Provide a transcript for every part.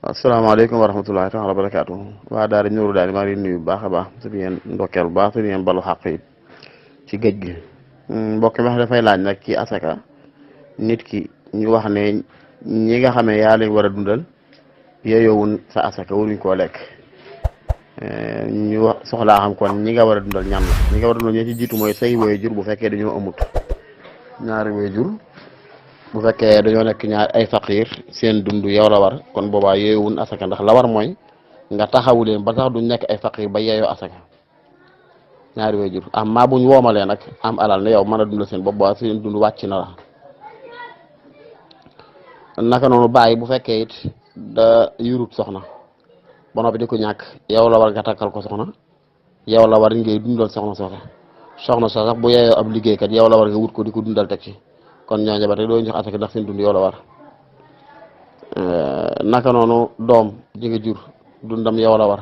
asalaamaaleykum wa rahmatullahi taala wa barakaatu waa daara Nuuru daal maa ngi leen nuyu bu baax a baax su ngeen ndokkeel bu baax su ngeen balu xàq yi ci géej gi mbokk mi wax dafay laaj nag ci asaka nit ki ñu wax ne ñi nga xam ne yaa leen war a dundal yeyoowun sa asaka waruñ koo lekk ñu wax soxlaa xam kon ñi nga war a dundal ñan la ñi nga war a dundal ñi ci jiitu mooy say waajur bu fekkee dañoo amut ñaari waajur bu fekkee dañoo nekk ñaar ay faqiir seen dund yow la war kon boobaa yeewun asaka ndax la war mooy nga taxawu leen ba tax duñ nekk ay faqiir ba yeeyoo asaka ñaari waajur amma buñ woomalee nag am alal ne yow mën a dundal seen bopp ba seen dund wàcc na la naka noonu bàyyi bu fekkee it da yurut soxna ba noppi di ko ñàkk yow la war nga takkal ko soxna yow la war ngay dundal soxna soxna sax bu yeeyoo ab liggéeykat yow la war nga wut ko di ko dundal teg ci kon ñooñu ba tey doo jox asaka ndax seen dund yow la war naka noonu doom ji nga jur dundam yow la war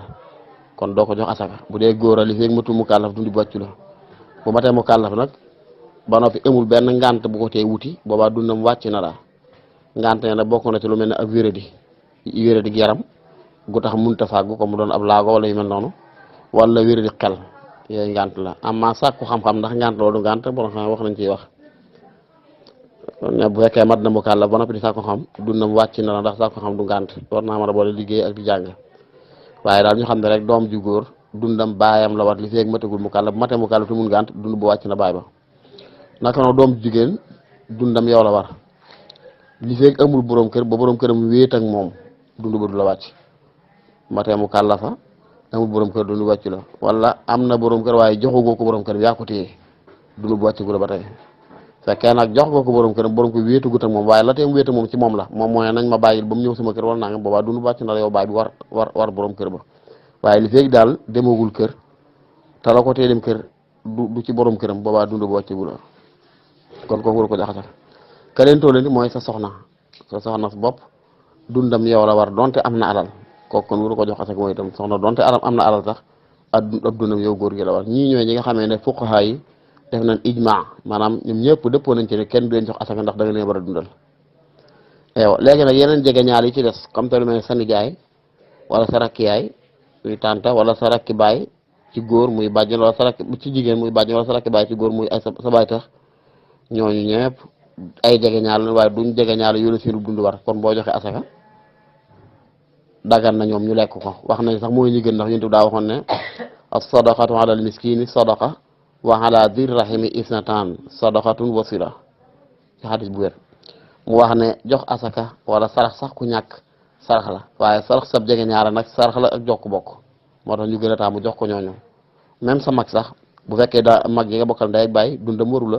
kon doo ko jox asaka bu dee góor a li feeg matu mu kàllaf dundi bu wàccu la bu matee mu kàllaf nag ba noppi amul benn ngant bu ko tee wuti boobaa dundam wàcc na la ngant ne nag bokk na ci lu mel ne ak wéradi yaram gu tax munta fàggu ko mu doon ab laago wala yu mel noonu wala wéradi xel yooyu ngant la amma sàkku xam-xam ndax ngant loolu ngant borom xam wax nañ ciy wax bu fekkee mat na mu kàlla ba noppi di sàkku xam dundam wàcc na la ndax sàkku xam du ngànt war naa mën a boole liggéey ak di jàng waaye daal ñu xam ne rek doom ju góor dundam baayam la war li feeg matagul mu kàlla bu matee mu kàlla te mun ngànt dund bu wàcc na baay ba naka noonu doom jigéen dundam yow la war li feeg amul borom kër ba borom këram wéet ak moom dund ba du la wàcc matee mu kàlla fa amul borom kër dund wàcc la wala am na borom kër waaye joxugoo ko borom kër yaa ko téye dund bu wàcc gu la ba tey fekkee nag jox ko borom kër borom ko wéetu gut ak moom waaye la teem wéetu moom ci moom la moom mooy nañ ma bàyyil ba mu ñëw sama kër wala nangam boobaa dund wàcc na la yow baay bi war borom kër ba waaye li feeg daal demagul kër te la ko tee dem kër du ci borom këram boobaa dund bu wàcc gu la kon kooku war ko jaxase ka leen toll ni mooy sa soxna sa bopp dundam yow la war donte am na alal kooku kon waru ko jox asaka mooy itam soxna donte am na alal sax ab dundam yow góor gi la war ñii ñooy ñi nga xamee ne fuqaha yi def nañ ijma maanaam ñoom ñëpp dëppoo nañ ci ne kenn du leen jox asaka ndax da nga leen war a dundal yow léegi nag yeneen jege ñaar yi ci des comme te lu mel ne sa nijaay wala sa rakki yaay muy tànta wala sa rakki baay ci góor muy bàjjen wala sa rakki ci jigéen muy bàjjen wala sa rakki baay ci góor muy ay sa baay tax ñooñu ñëpp ay jege ñaar la waaye duñ jege ñaar yu la seenu dund war kon boo joxe asaka dagan na ñoom ñu lekk ko wax nañ sax mooy ñu gën ndax ñun daa waxoon ne as-sadaqatu ala al-miskini sadaqa wa ala dir rahimi isnatan sadaqatun wasila ci xadis bu wér mu wax ne jox asaka wala sarax sax ku ñàkk sarax la waaye sarax sab jege ñaara nag sarax la ak jokk bokk moo tax ñu gën a taamu jox ko ñooñu même sa mag sax bu fekkee daa mag yi nga bokkal ndey ak baay dundam waru la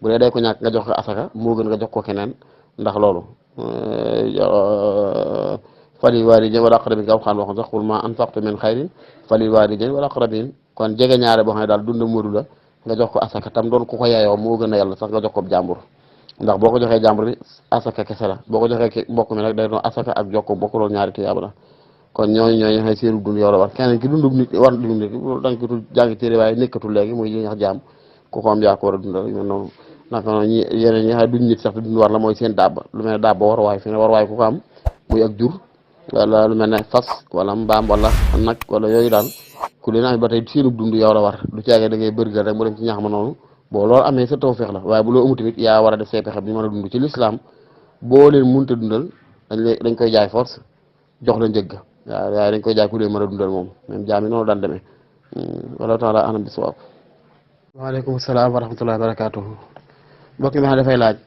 bu dee day ko ñàkk nga jox ko asaka moo gën nga jox ko keneen ndax loolu falil waalidayni wal aqrabiin nga xam waxoon sax qul maa anfaqtum min xayrin falil waalidayni wal aqrabiin kon jege ñaare boo xam ne daal dundam waru la nga jox ko asaka tam doon ku ko yaayoo moo gën a yàlla sax nga jox ko jàmbur ndax boo ko joxee jàmbur bi asaka kese la boo ko joxee mbokk mi nag day doon asaka ak jox ko bokk loolu ñaari tiyaaba la kon ñooñu xëy seenu dund yow la war keneen ki dundub nit war dund nit loolu dañ ko tul jàngi téere waaye nekkatul léegi muy li ñax jaam ku ko am yaa ko war a dundal mel noonu naka noonu ñi yeneen ñi xam duñ nit sax te dund war la mooy seen dabba lu mel ne dabba war waay fi ne war waay ku ko am muy ak jur wala lu mel ne fas wala mbaam wala nag wala yooyu daal ku leen am ba tey seenub dund yow la war du caagee da ngay bërgal rek mu dem ci ñax ma noonu boo loolu amee sa tawfeex la waaye bu loo amu tamit yaa war a def say pexe bi mën a dund ci lislaam boo leen munta dundal dañ koy jaay force jox la njëgg waaw waaye dañ koy jaay ku leen mën a dundal moom même jaam yi noonu daan demee wala taala anam bi sawaab. waaleykum salaam wa rahmatullahi wa barakaatuhu. mbokk mi xam dafay laaj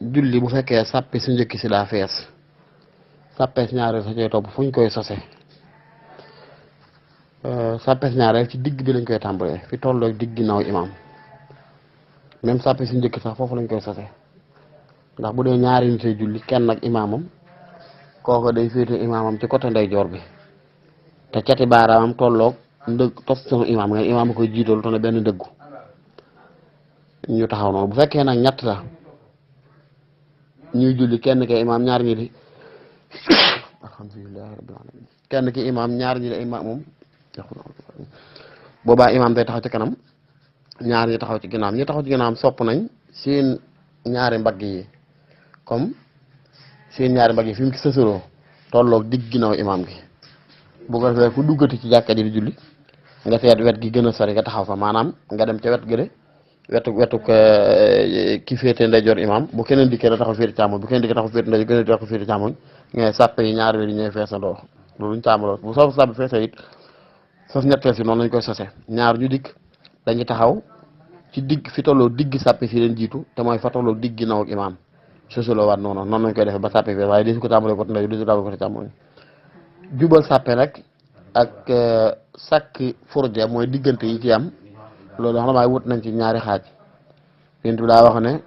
julli bu fekkee sàppi su njëkk si daa fees sàppees ñaareel sa cay topp fu ñu koy sose sàppees ñaareel ci digg bi lañ koy tàmbalee fi tolloo digg ginnaaw imaam même sàppe si njëkk sax foofu lañ koy sose ndax bu dee ñaari nit ay julli kenn ak imaamam kooku day féete imaamam ci côté ndeyjoor bi te cati baaraamam tolloog ndëgg tos sama imaam nga imaam a koy jiital te ne benn ndëggu ñu taxaw noonu bu fekkee nag ñett la ñuy julli kenn ki imaam ñaar ñi di alhamdulillahi rabbil alamin kenn ki imaam ñaar ñi di imaam moom boobaa imaam day taxaw ci kanam ñaar ñi taxaw ci ginnaaw ñi taxaw ci ginnaaw sopp nañ seen ñaari mbagg yi comme seen ñaari mbagg yi fi mu sësaloo tolloog digg ginnaaw imaam gi bu ko defee ku duggati ci jàkka ji di julli nga seet wet gi gën a sori nga taxaw fa maanaam nga dem ca wet gële wetu ki féete ndeyjoor imaam bu keneen dikkee da taxaw féete càmmoñ bu keneen dikkee taxaw féete ndeyjoor keneen taxaw féete càmmoñ ngay sàppe yi ñaari wet yi ñooy feesandoo loolu ñu tàmbaloo bu soo sàppe feesee it sos ñetteel si noonu lañ koy sose ñaar ñu dikk dañuy taxaw ci digg fi tolloo digg sàppe si leen jiitu te mooy fa tolloo digg ginnaaw ak imaam sosoloo waat noonu lañ koy defee ba sàppe fees waaye di su ko tàmbalee ko ndeyjoor di su tàmbalee ko càmmoñ jubal sàppe nag ak sàkk furja mooy diggante yi ci am loolu xam naa wut nañ ci ñaari xaaj yéen bi daa wax ne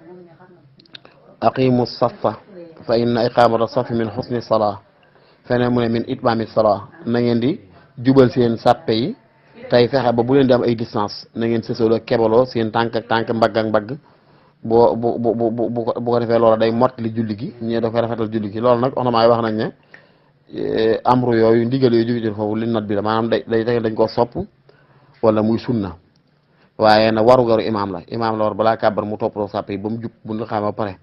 aqimu safa fa inna iqamata safi min xusni salaa feneen mu ne min itmaami salaa na ngeen di jubal seen sàppe yi tey fexe ba bu leen di am ay distance na ngeen sësaloo kebaloo seen tànk ak tànk mbagg ak mbagg bu ko defee loola day mottali julli gi ñee da koy rafetal julli gi loolu nag onamaa wax nañ ne amru yooyu ndigal yooyu jóge foofu li not bi la maanaam dañ koo sopp wala muy sunna waaye nag warugaru imaam la war balaa kàbbar mu toppatoo sàpp yi ba mu jub bu ñu xam ba pare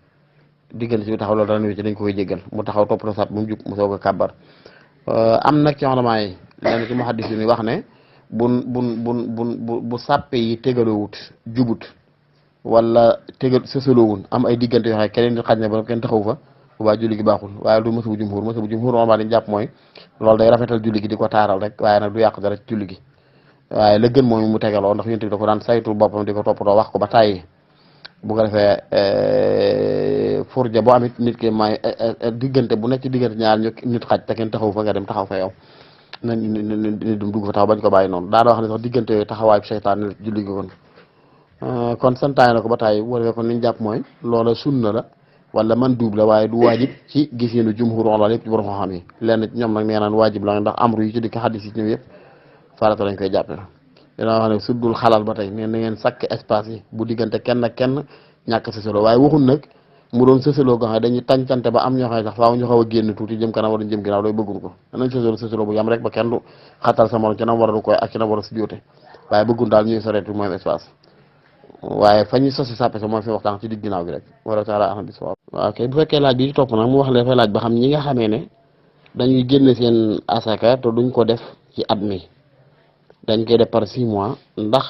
diggante si bu taxaw loolu dara ñëw ci dañ ko koy jéggal mu taxaw toppatoo sàpp ba mu jub mu soog a kàbbar am nag ci xondamaa yi lenn ci muhaddis yi wax ne bu sàppe yi tegaloowut jubut wala sësaloowun am ay diggante yoo xam ne keneen nit xaj na ba kenn taxaw fa waa julli gi baaxul waaye du mësabu jumhur normal dañu jàpp mooy loolu day rafetal julli gi di ko taaral rek waaye nag du yàq dara ci julli gi waaye la gën mooy mu tegaloo ndax yonent bi da ko daan saytu boppam di ko toppatoo wax ko ba tàyyi bu ko defee furja boo amit nit ki may diggante bu nekk ci diggante ñaar nit xaj te kenn taxaw fa nga dem taxaw fa yow na nit dum dugg fa taxaw bañ ko bàyyi noonu daana wax ne sax diggante yooyu taxawaayu seytaan ne julli gi kon santaay na ko ba tàyyi bu ko defee kon li ñu jàpp mooy loola sunna la wala man duub la waaye du waajib ci giseenu jumhur wala yëpp ci borom xam-xam yi lenn ci ñoom nag nee naan waajib la ndax amru yi ci dikk xaddis yi ci ñëw yëpp farata lañ koy jàppe dina wax ne suddul xalal ba tey ne na ngeen sakk espace yi bu diggante kenn ak kenn ñàkk sësaloo waaye waxul nag mu doon sësaloo go xam ne dañuy tàncante ba am ñoo xam ne sax faaw ñu xaw a génn tuuti jëm kanam wala jëm ginnaaw doy bëggul ko danañ sësaloo bu yam rek ba kenn du xatal sa morom ci nam war a du koy ak ci nam war a si joote waaye bëggul daal ñuy soreetu mooy espace waaye fa ñuy sosi sàppe sa mooy fi waxtaan ci digg ginnaaw bi rek wala taala aham bis waaw kay bu fekkee laaj bi ci topp nag mu wax la dafay laaj ba xam ñi nga xamee ne dañuy génne seen asaka te duñ ko def ci at mi dañ koy def par 6 mois ndax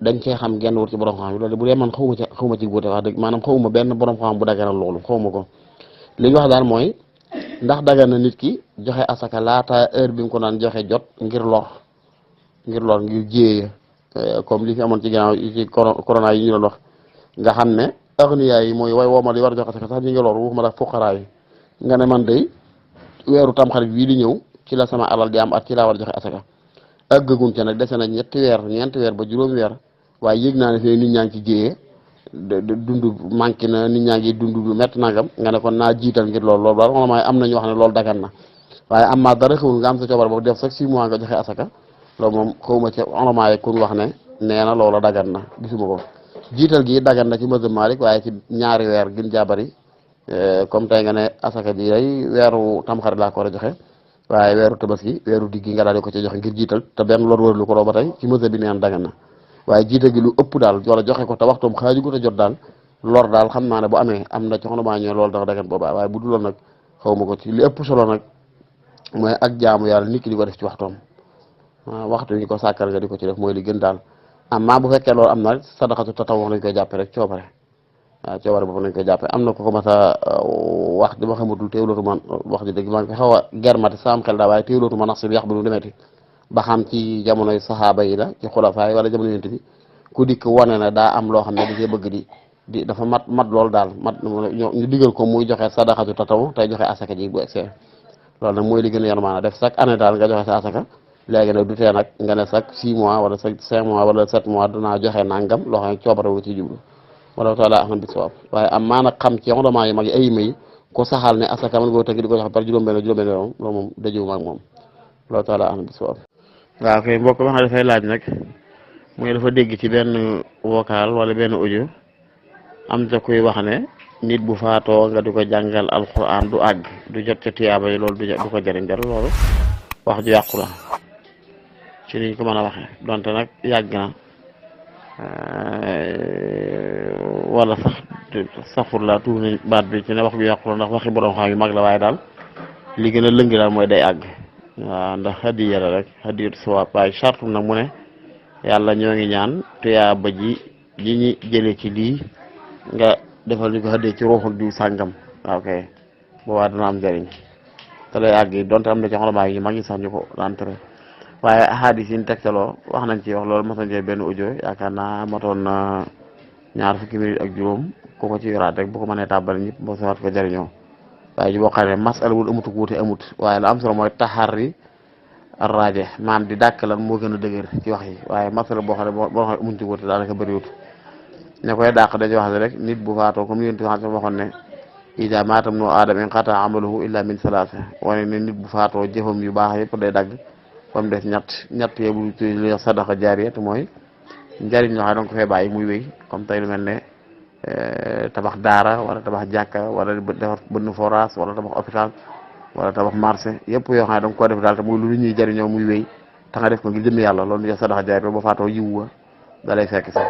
dañ cee xam genn wut ci borom xam-xam loolu bu dee man xawma ci wuute wax dëgg maanaam xawma benn borom xam-xam bu daganal loolu xawma ko li ñu wax daal mooy ndax dagan na nit ki joxe asaka laata heure bi nga ko daan joxe jot ngir ngir jéeye comme li fi amoon ci ginnaaw ci corona yi ñu doon wax nga xam ne agniya yi mooy way woomal yi war a joxe asaka sax ñu ngi lor waxuma la fuqaraa yi nga ne man day weeru tamxarit bii di ñëw ci la sama alal di am at ci laa war a joxe asaka àggagun ca nag dese na ñeenti weer ba juróomi weer waaye yëg naa ne fii nit ñaa ngi ci jéyee dund manqué na nit ñaa ngi dund lu métti nangam nga ne kon naa jiital ngir loolu daal moom am na ñu wax ne loolu dagan na waaye am maa dara xewul nga am sa coobar boobu def sax 6 mois nga joxe asaka loolu moom xawma ci onomaa yi kun wax ne nee na loola dagan na gisuma ko jiital gi dagan na ci mazhab Maalik waaye ci ñaari weer gën jaa bari comme tey nga ne asaka ji day weeru tamxarit laa ko war a joxe waaye weeru tabaski weeru diggi nga daal di ko ci joxe ngir jiital te benn lor wërlu ko loo ba tey ci mazhab bi neen dagan na waaye jiital gi lu ëpp daal wala joxe ko te waxtoom xaaju ko te jot daal lor daal xam naa ne bu amee am na ci onomaa ñoo loolu dafa dagan boobaa waaye bu dul loolu nag xawma ko ci li ëpp solo nag mooy ak jaamu yàlla nit ki di ko def ci waxtoom waxtu ñu ko sàkkal nga di ko ci def mooy li gën daal amma bu fekkee loolu am na sadaxatu tatawu lañ koy jàppe rek coobare waaw coobare boobu lañ koy jàppe am na ko mas a wax dama xamatul teewlootu man wax ji dëgg maa ngi ko xaw a germati sama xel daa waaye teewlootu ma nax si bi yax bi nu demeti ba xam ci jamonoy saxaaba yi la ci xulafa yi wala jamono yonent bi ku dikk wane na daa am loo xam ne da cee bëgg di dafa mat loolu daal mat ñu digal ko muy joxe sadaxatu tatawu tey joxe asaka ji bu egsee loolu nag mooy li gën a yarmaana def chaque année daal nga joxe sa asaka léegi nag du tee nag nga ne chaque 6 mois wala chaque 5 mois wala 7 mois danaa joxe nangam loo xam ne coobare wu ci jublu wala taala axam bi sawab waaye am maa nag xam ci xondamaa yi mag yi ay may ko saxal ne asaka mën nga tënk di ko joxe par juróom-benn loolu moom dajiwu maag moom loolu taala axam bi sawab waaw kay mbokk wax na dafay laaj nag mooy dafa dégg ci benn vocal wala benn audio am ta kuy wax ne nit bu faatoo nga di ko jàngal alquran du àgg du jot ca tiyaaba yi loolu du ko jëriñ dara loolu wax ju yàqu la ci niñ ko mën a waxee donte nag yàgg na wala sax safur la tuur nañ baat bi ci ne wax ju yàqu la ndax waxi borom xam yu mag la waaye daal li gën a lëng daal mooy day àgg waaw ndax hadiya la rek hadiyatu sawaab waaye sartum nag mu ne yàlla ñoo ngi ñaan tuyaaba ji ñi jëlee ci lii nga defal ñu ko hadiya ci ruuxul diw sàngam waaw kay boobaa dana am njëriñ te lay àgg yi donte am na ci xolamaa yi mag ñi sax ñu ko daan tere waaye ahadis yi ñu tegtaloo wax nañ ci wax loolu mos nañ cee benn audio yaakaar naa matoon na ñaar fukki minute ak juróom ku ko ci yoraat rek bu ko mënee tàbbal ñëpp boo sawaat ko jëriñoo waaye ji boo xam ne masala wul amutu wuute amut waaye la am solo mooy taxarri arraje maam di dàkk lan moo gën a dëgër ci wax yi waaye masala boo xam ne boo xam ne amuñ ci wuute daanaka bëriwut ne koy dàq dañuy wax rek nit bu faatoo comme yéen tamit waxoon ne ida maatam no aadama inqata amaluhu illa min salaasa wane ne nit bu faatoo jëfam yu baax yëpp day dagg ba mu des ñett yebu li sadaqa jaariya te mooy njariñ loo xam ne danga ko fee bàyyi muy wéy comme tey lu mel ne tabax daara wala tabax jàkka wala defar bënn forage wala tabax hôpital wala tabax marché yëpp yoo xam ne danga ko def daal te muy lu ñuy jariñoo muy wéy te nga def ko ngir jëmm yàlla loolu ñu sadaqa jaariya ba faatoo yiw wa da lay fekk sax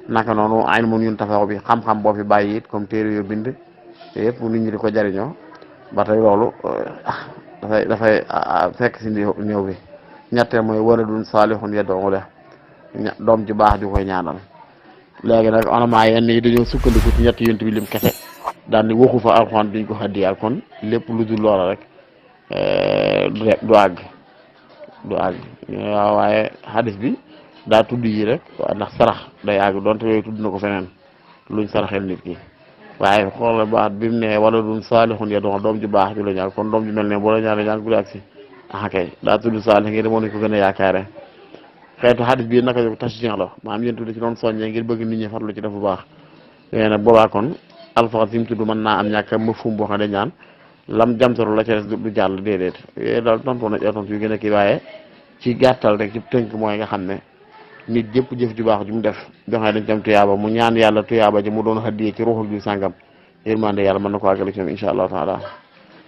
naka noonu ayn mun yun tafaxu bi xam-xam boo fi bàyyi it comme téere yoo bind te yëpp nit ñi di ko jariñoo ba tey loolu dafay fekk si néew bi ñetteel mooy waladun saalihun yad'u lahu doom ju baax ju koy ñaanal léegi nag onamaa yenn yi dañoo sukkandiku ci ñetti yonent bi lim kese daal ni waxu fa alxuraan duñ ko xaddiyaal kon lépp lu dul loola rek du àgg waaw waaye hadis bi daa tudd yi rek waaw ndax sarax day àgg donte yooyu tudd na ko feneen luñ saraxel nit ki waaye xoolal baat bi mu ne wala dun saalihun ya doom ju baax ju la ñaan kon doom ju mel ne boo la ñaan ñaan gu ak si kay daa tudd saalih ngir demoon nañ ko gën a yaakaare xeetu hadis bi naka yo tashjih la maanaam yéen tudd ci doon soññee ngir bëgg nit ñi farlu ci def bu baax yooyu nag boobaa kon alfaxas yi mu tudd mën naa am ñàkk ma fum boo xam ne ñaan lam jamtaru la ca des du jàll déedéet yooyu daal tontu na tontu yu gën a kii waaye ci gàttal rek ci tënk mooy nga xam ne nit jëpp jëf ju baax ju mu def joxe dañ ci am tuyaaba mu ñaan yàlla tuyaaba ji mu doon hadiya ci ruuxul bi sàngam yërmande yàlla mën na ko àggale ci moom incha allahu taala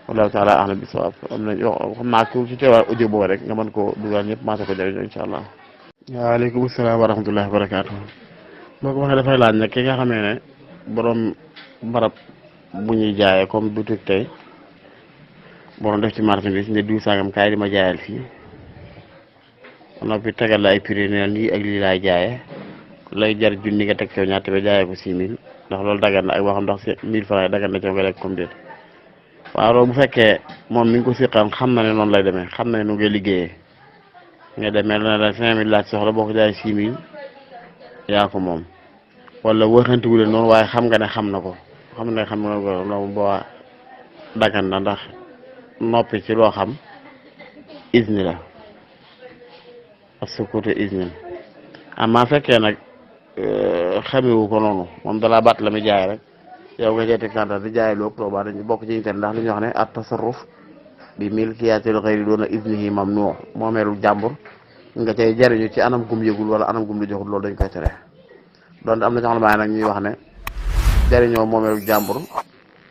wallahu taala ahlam bi sawaab am na xam naa ko ci teewaay audio boobu rek nga mën koo dugal ñëpp maase ko jëriñoo incha allah. waaleykum salaam wa rahmatullahi wa barakaatu. boo ko waxee dafay laaj nag ki nga xamee ne borom barab bu ñuy jaayee comme boutique tey borom def ci marchandise ne diw sàngam kaay di ma jaayal fii noppi tegal la ay prix ne lii ak lii laay jaayee lay jar junni nga teg coow ñaata ba jaayee ko 6000 ndax loolu dagan na ak boo xam ndax 1000 francs dagan na coow nga lekk comme déet waaw loolu bu fekkee moom mi ngi ko siqal xam na ne noonu lay demee xam na ne nu ngay liggéeyee nga demee na la 5000 laaj soxla boo ko jaayee 6000 yaa ko moom wala waxante wu leen noonu waaye xam nga ne xam na ko xam na ko loolu boo dagan na ndax noppi ci loo xam isni la as-sukuutu iznin amma fekkee nag xamewu ko noonu moom dalaa batt la muy jaay rek yow nga jeeti kanta di jaay lu ëpp boobaa dañu bokk ci inter ndax li ñuy wax ne at tasarruf bi milkiyatil xayri doona iznihi mamnu moomeelu jàmbur nga cay jariñu ci anam gum yëgul wala anam gum lu joxul loolu dañ koy tere donte am na ñoo xam ne nag ñuy wax ne jariñoo moomeelu jàmbur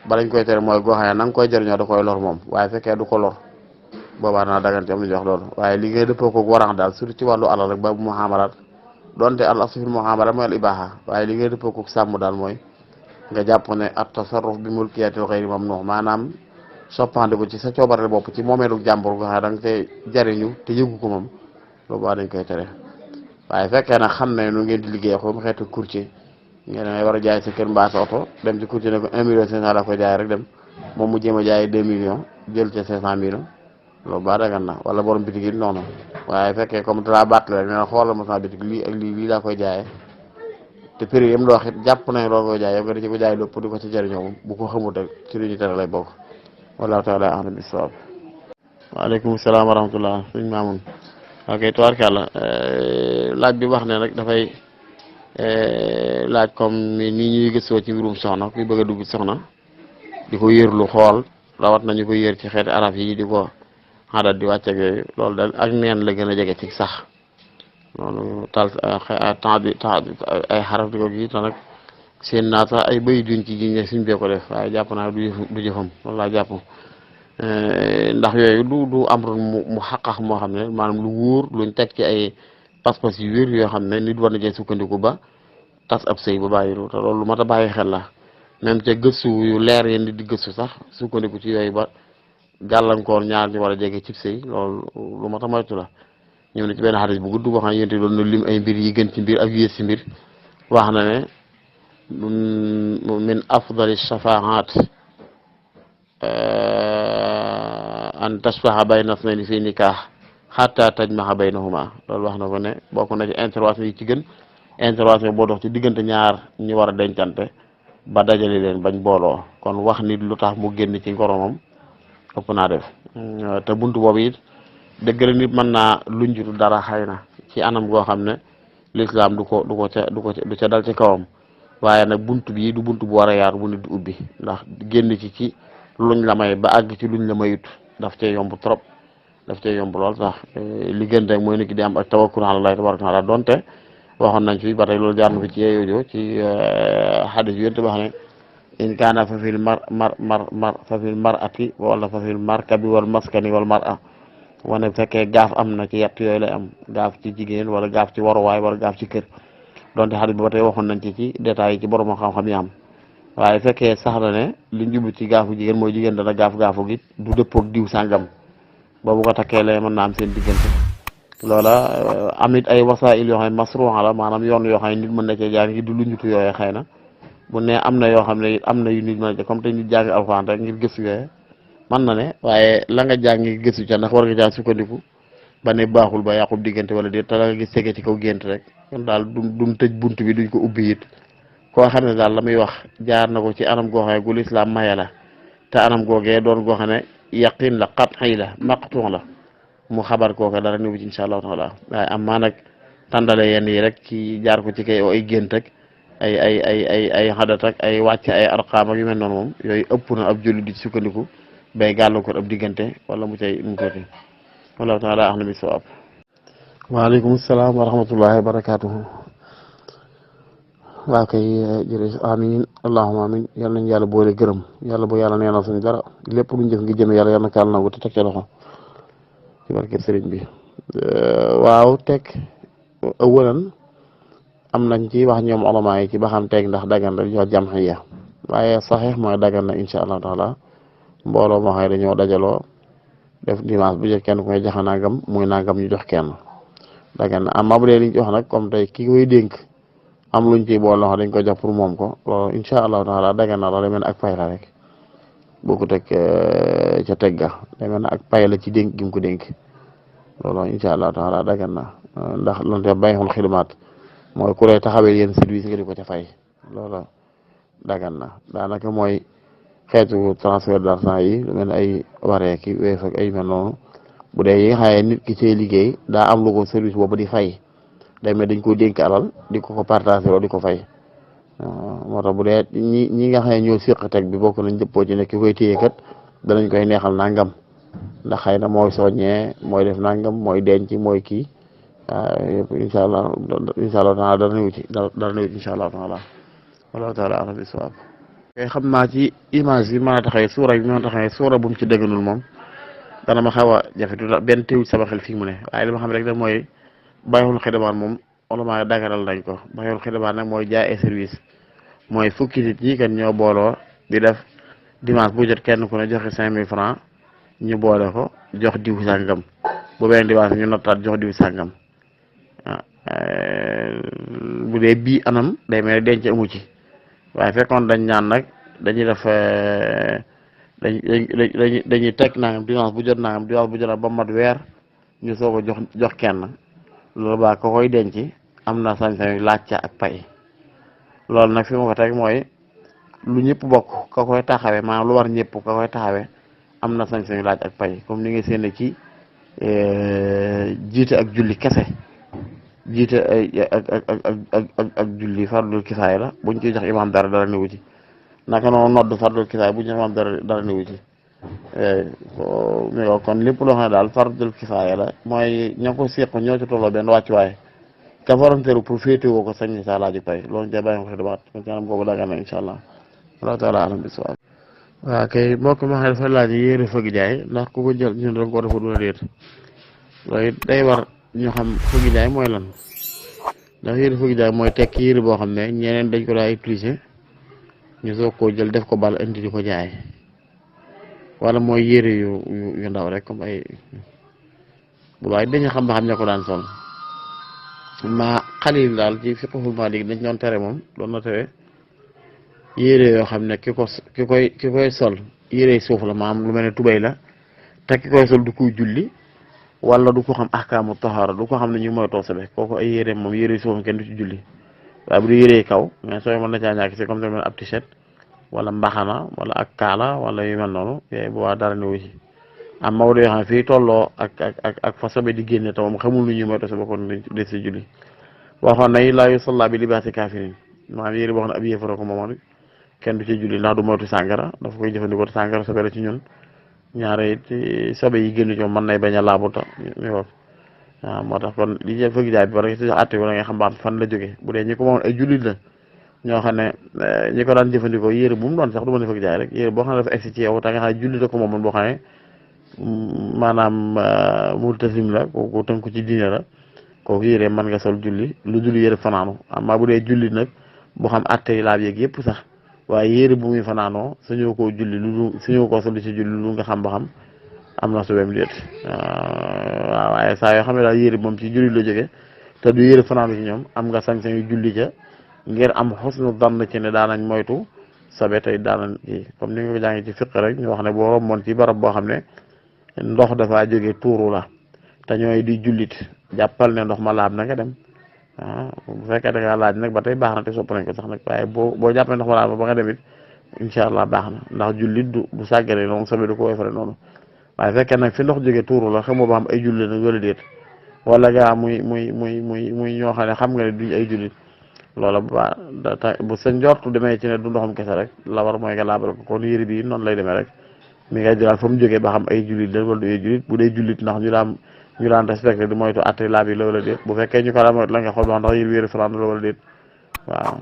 ba lañ koy tere mooy goo xam ne na nga koy jariñoo da koy lor moom waaye fekkee du ko lor boobaa naa dagante am lu ñu wax loolu waaye li ngay dëppoo ko warax daal surtout ci wàllu alal rek ba bu muhaamalaat donte al asl fil muhaamala mooy al ibaaha waaye li ngay dëppoo ko sàmm daal mooy nga jàpp ne at tasarruf bi mulkiyatil xayri mamnuh maanaam soppandiku ci sa coobare bopp ci moomeelu jàmbur nga xam da nga koy jariñu te yëgu ko moom boobaa dañ koy tere waaye fekkee nag xam ne nu ngeen di liggéey ko mu xeetu courtier ngeen ne war a jaay sa kër mbaa sa oto dem ci courtier ne ko 1 million 500 la koy jaay rek dem moom mu jéem a jaay 2 millions jël ca 500 millions loolu baa dagan na wala borom bitig yi noonu waaye fekkee comme dalaa bàttale rek ne xoolal ma sama bitig lii ak lii laa koy jaayee te prix yam doo xit jàpp nañ loolu koy jaay yow nga di ci ko jaay lépp di ko ci jëriñoo moom bu ko xamut rek ci lu ñu tere lay bokk wallahu taala a'lam bis-sawaab. waaleykum salaam wa rahmatullah sëñ Maamun ok tubaarkàlla laaj bi wax ne rek dafay laaj comme ni ñuy gëstoo ci mbirum soxna kuy bëgg a dugg soxna di ko yërlu xool rawat nañu ko yër ci xeeti araf yi di ko xaaral di wàcceeg yooyu loolu daal ak neen la gën a jege ci sax loolu tal temps bi ay xaraf di ko gis te nag seen naa sax ay bëy duñ ci jiñ ne suñ bee ko def waaye jàpp naa du jëfam loolu laa jàpp ndax yooyu du am mu xaqax moo xam ne maanaam lu wóor luñ teg ci ay pas-pas yu wér yoo xam ne nit war na cee sukkandiku ba tas ab sëy ba bàyyi te loolu lu mat a bàyyi xel la même ca gëstu yu leer yéen di gëstu sax sukkandiku ci yooyu ba gàllankoor ñaar ñu war a jege cib sëy loolu lu ma tax moytu la ñëw na ci benn xadis bu gudd boo xam ne yénte doon na lim ay mbir yi gën ci mbir ak yées ci mbir wax na ne min afdali shafaat an tashfaha bayna isnayni fi nikah hatta tajmaha baynahuma loolu wax na ko ne bokk na ci intervention yi ci gën intervention boo dox ci diggante ñaar ñi war a dencante ba dajale leen bañ booloo kon wax nit lu tax mu génn ci ngoromam ëpp naa def te buntu boobu it dëgg la nit mën naa lunjutu dara xëy na ci anam goo xam ne lislaam du ca dal ci kawam waaye nag buntu bii du buntu bu war a yaar bu nit di ubbi ndax génn ci luñ la may ba àgg ci luñ la mayut daf cee yomb trop daf cee yomb lool sax li gën rek mooy nit ki di am ak tawakkul ala Allah tabaraka taala donte waxoon nañ fi ba tey loolu jaar na fi ci yeeyoojo ci xadis yu yénte wax ne in kaana fa fil fa fil mar'ati wala fa fil markabi wal maskani wal mar'a wane fekkee gaaf am na ci yett yooyu lay am gaaf ci jigéen wala gaaf ci waruwaay wala gaaf ci kër donte xadis bi ba tey waxoon nañ ci détails yi ci borom xam-xam yi am waaye fekkee sax na ne li njublu ci gaafu jigéen mooy jigéen dana gaafu gi du dëppoog diw sàngam boobu ko takkee lay mën naa am seen diggante loola amit ay wasaa'il yoo xam ne masruuxa la maanaam yoon yoo xam ne nit mën na cee jaar ngir du lu ñutu yooyu xëy na bu ne am na yoo xam ne am na yu nit mën a comme te nit jàng alxuraan rek ngir gëstu yooyu mën na ne waaye la nga jàng ngir gëstu ca ndax war nga caa sukkandiku ba ne baaxul ba yàqub diggante wala déet te la nga gis tege ci kaw gént rek kon daal duñ tëj bunt bi duñ ko ubbi it koo xam ne daal la muy wax jaar na ko ci anam goo xam ne gu lislaam maye la te anam googee doon goo xam ne yaqin la qat'i la maqtu' la mu xabar kooke dara niwu ci insha allahu taala waaye am maa nag tàndale yenn yi rek ci jaar ko ci kay ay gént ak ay xadat ak ay wàcc ay arqaam ak yu mel noonu moom yooyu ëpp na ab julli di sukkandiku bay gàllankoor ab diggante wala mu cay mu tuuti wallahu taala a'lam bis-sawaab. waaleykum salaam wa rahmatullahi wa barakaatuhu. waa kay jërëjëf amin allahumma amin yal nañu yàlla boole gërëm yàlla bu yàlla neenal suñu dara lépp luñ jëf ngi jëme yàlla yal na kaal nangu te teg ca loxo ci barke sëriñ bi waaw teg awalan am nañ ci wax ñoom ulama yi ci ba xam teg ndax dagan la jox jamhiya waaye saxiix mooy dagan na insha allah taala mbooloo moo xam ne dañoo dajaloo def dimanche bu jëkk kenn ku ngay joxe nangam muy nangam ñu jox kenn dagan na amma bu dee liñ jox nag comme tey ki koy dénk am luñ ciy bool loxo dañ ko jox pour moom ko loolu insha allahu taala dagan na la demee ak pay la rek boo ko teg ca tegga demee na ak pay la ci dénk gi mu ko dénk loolu insha allahu taala dagan na ndax lonte bayxul xidmaat mooy ku lay taxawee yenn service nga di ko ca fay loolu dagan na daanaka mooy xeetu transfert d'argent yi lu mel ne ay waree ki weef ak ay mel noonu bu dee yi nga xam ne nit ki cay liggéey daa am lu ko service boobu di fay day mel dañ ko dénk alal di ko partagé wala di ko fay moo tax bu dee ñi nga xam ne ñoo séq teg bi bokk nañ dëppoo ci ne ki koy téye kat danañ koy neexal nangam ndax xëy na mooy soññee mooy def nangam mooy denc mooy kii yëpp incha allah taala dara ñëw ci incha allah taala wallahu taala a'lam bis-sawaab. xam naa ci image bi mën a taxawee suura bi mën a taxawee suura bu mu ci dëgganul moom dana ma xaw a jafe tuuti benn teewul sama xel fii mu ne waaye li ma xam rek da mooy bayxul xidmaat moom ulama dagaral nañ ko bayxul xidmaat nag mooy jaay ay service mooy fukki nit ñi kan ñoo booloo di def dimanche bu jot kenn ku ne joxe 5000 francs ñu boole ko jox diw sàngam bu benn dimanche ñu nottaat jox diw sàngam bu dee bii anam day mel denc amu ci waaye fekkoon dañ ñaan nag dañuy def dañuy teg nangam dimanche bu jot nangam dimanche bu jot ba mat weer ñu soog a jox kenn loolu baa ko koy denc am na sañ-sañ laaj ca ak pay loolu nag fi ma ko teg mooy lu ñëpp bokk ka koy taxawee maanaam lu war ñëpp ka koy taxawee am na sañ-sañ laaj ak pay comme ni nga séen ci jiite ak julli kese jiite ak julli fardul kifaaya la buñ ci jox imam dara newu ci naka noonu nodd fardul kifaaya buñ ci jox imam dara newu ci kon lépp loo xam ne daal fardul kifaaya la mooy ña ko seq ñoo ci tolloo benn wàccuwaay ka volontaire pour féetewoo ko sañ sa laaju pay loolu ñu bàyyi ko xidmaat kon ci anam boobu dagan na incha allah wallahu taala alam bis-sawaab. waaw kay mbokk ma xam dafa laaj yéere fëgg jaay ndax ku ko jël ñun doon ko defa duna déet loolu day war ñu xam fëgg jaay mooy lan ndax yéere fëgg jaay mooy tekki yéere boo xam ne ñeneen dañ ko daa utiliser ñu soog koo jël def ko bal indi di ko jaay wala mooy yére yu ndaw rek comme ay bu baax dañu xam ba xam ña ko daan sol ma xalil daal ci fiqhul Maalik dañ doon tere moom doon na tere yére yoo xam ne ki koy sol yére suuf la maam lu mel ne tubéy la te ki koy sol du ko julli wala du ko xam ahkaamu tahaara du ko xam ne ñu mooy toosale kooku ay yére moom yére suufam kenn du ci julli waaye bu dee yére kaw mais sooy mën na caa ñàkk si comme ça ab t-shirt wala mbaxana wala ak kaala wala yu mel noonu yooyu bu waa dara ne wu ci am Maodo yoo xam ne fii tolloo ak fa sobe di génne te moom xamul lu ñuy mooy toose ba kon des si julli waxoon nañ laa yusalla bi libaasi kaafirin maanaam yére boo xam ne ab yéefara ko moomoon kenn du ci julli ndax du moytu sàngara dafa koy jëfandikoo te sàngara sobe la ci ñun ñaare it sobe yi génn ci moom mën nay bañ a laabuta waaw moo tax kon li jël fëgg jaay bi ba si àtte wala nga xam baax fan la jógee bu dee ñi ko moom ay jullit la ñoo xam ne ñi ko daan jëfandikoo yére bu mu doon sax du ma ne fëgg jaay rek yére boo xam ne dafa egsi ci yow te nga xam ne jullit la ko moomoon boo xam ne maanaam multasim la kooku tënku ci diine la kooku yére mën nga sol julli lu dul yére fanaanu amma bu dee julli nag boo xam àtte yi laab yeeg yëpp sax waaye yére bu muy fanaanoo suñu koo julli suñu koo sol ci julli lu nga xam ba xam am na subeem déet waaw waaye saa yoo xam ne daal yére moom ci julli la jóge te du yére fanaanu ci ñoom am nga sañ-sañ yu julli ca ngir am xusnu dann ci ne daanañ moytu sobe tey daanañ kii comme ni nga ko jàngi ci fiq rek ñu wax ne boo romboon ci barab boo xam ne ndox dafa jóge tuuru la te ñooy di jullit jàppal ne ndox ma laab na nga dem bu fekkee da ngaa laaj nag ba tey baax na te sopp nañ ko sax nag waaye boo jàppee ndox ma laab ba nga dem it incha allah baax na ndax jullit bu sàggane noonu sobe du ko woyofale noonu waaye fekkee nag fi ndox jóge tuuru la xamoo ba xam ay jullit nag wala déet wala gaa muy ñoo xam ne xam nga ne duñ ay jullit loola bu sa njortu demee ci ne du ndoxum kese rek la war mooy nga laabal ko kon yére bi noonu lay demee rek mi ngay jëlaat fa mu jógee ba xam ay jullit la wala du ay jullit bu dee jullit ndax ñu daan respecté di moytu atte laab yi la wala déet bu fekkee ñu ko daan moytu la nga xool ba ndax yére faran la wala déet waaw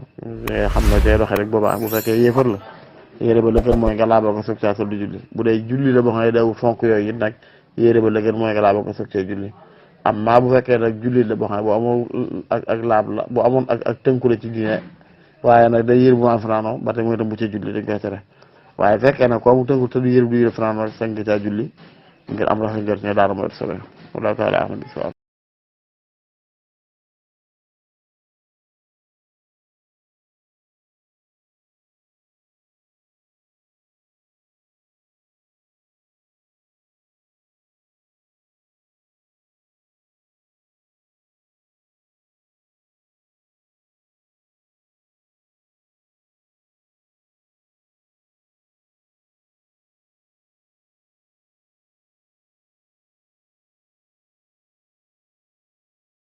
xam na tey doxee rek boobaa bu fekkee yéefar la yére ba lëgën mooy nga laabal ko soog caa sol di julli bu dee julli la boo xam ne daw fonk yooyu it nag yére ba lëgën mooy nga laabal ko soog caa julli amma bu fekkee nag jullit la boo xam ne bu amoon ak laab la bu amoon ak tënku la ci diine waaye nag day yére bu ma fanaanoo ba tey mooy tam bu ca julli dañ koy tere waaye fekkee nag ko amu tënku te du yére bu yére fanaanoo rek sañ nga caa julli ngir am rafet njort ne daara mooy sobe wala taala